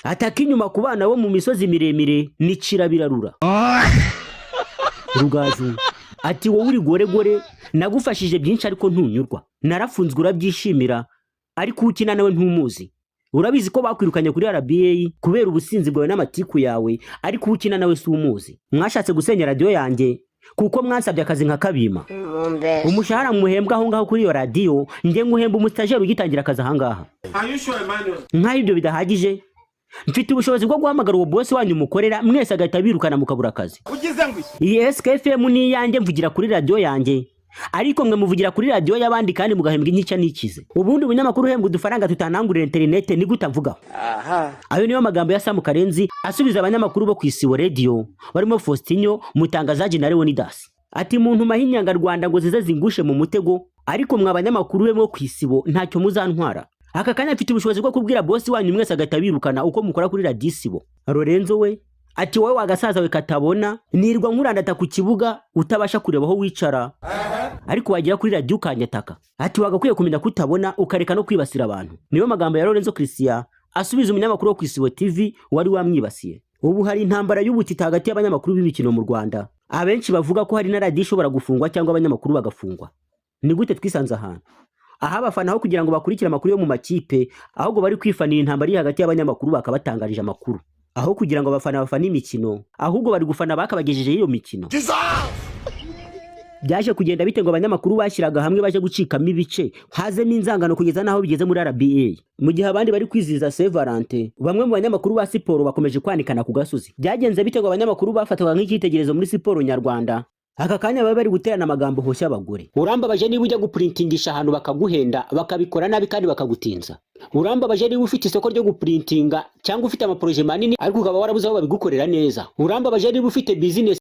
Ataka inyuma ku bana bo mu misozi miremire ni kirabirarura. Rugaju ati: "Wowe uri goregore, nagufashije byinshi ariko ntunyurwa. Narafunzwe urabyishimira, ariko uwo ukina nawe ntumuzi. Urabizi ko bakwirukanye kuri RBA kubera ubusinzi bwawe n'amatiku yawe, ariko uwo ukina nawe si umuzi. Mwashatse gusenya radiyo yanjye kuko mwansabye akazi nka kabima. Umushahara muhembwa aho ngaho kuri iyo radiyo, njye nguhemba umustagiaire ugitangira akazi ahangaha." Are you sure, Emmanuel? Nk'aho ibyo bidahagije, mfite ubushobozi bwo guhamagara uwo bosi wanyu mukorera mwese, agahita birukana mukabura akazi. Ugize ngo iki? Iyi SKFM ni iyanjye, mvugira kuri radiyo yanjye, ariko mwe muvugira kuri radiyo y'abandi kandi mugahembwa intica n'ikize. Ubundi umunyamakuru uhembwa udufaranga tutanangurira interinete ni gute amvugaho? Ayo niyo magambo ya Samu Karenzi asubiza abanyamakuru bo ku Isibo Radio barimo Faustinho Mutangazaji na Leonidas. Ati: "Muntu mahe inyangarwanda ngo zize zingushe mu mutego, ariko mwe abanyamakuru be bo ku Isibo ntacyo muzantwara. Aka kanya mfite ubushobozi bwo kubwira bosi wanyu mwese agahita birukana uko mukora kuri radiyo Isibo." Lorenzo we ati: "Wowe wagasaza we katabona, nirwa nkurandata ku kibuga utabasha kureba aho wicara, ariko wagera kuri radiyo ukanyataka." Ati: "Wagakwiye kumenya kutabona ukareka no kwibasira abantu." Niyo magambo ya Lorenzo Christian asubiza umunyamakuru wo ku Isibo TV wari wamwibasiye. Ubu hari intambara y'ubutita hagati y'abanyamakuru b'imikino mu Rwanda. Abenshi bavuga ko hari na radiyo ishobora gufungwa cyangwa abanyamakuru bagafungwa. Ni gute twisanze ahantu aho abafana, aho kugira ngo bakurikire amakuru yo mu makipe, ahubwo bari kwifanira intambara iri hagati y'abanyamakuru bakabatangarije amakuru? Aho kugira ngo abafana bafane imikino, ahubwo bari gufana bakabagejejeho iyo mikino. Byaje kugenda bite ngo abanyamakuru bashyiraga hamwe baje gucikamo ibice, hazemo inzangano kugeza n'aho bigeze muri RBA? Mu gihe abandi bari kwizihiza Saint Valentin, bamwe mu banyamakuru ba siporo bakomeje kwanikana ku gasozi. Byagenze bite ngo abanyamakuru bafatwaga nk'icyitegererezo muri siporo nyarwanda aka kanya baba bari guterana amagambo hoshya abagore? Urambabaje niba ujya gupurintingisha ahantu bakaguhenda, bakabikora nabi kandi bakagutinza. Urambabaje niba ufite isoko ryo gupurintinga cyangwa ufite amaprojet manini ariko ukaba warabuze aho babigukorera neza. Urambabaje niba ufite business.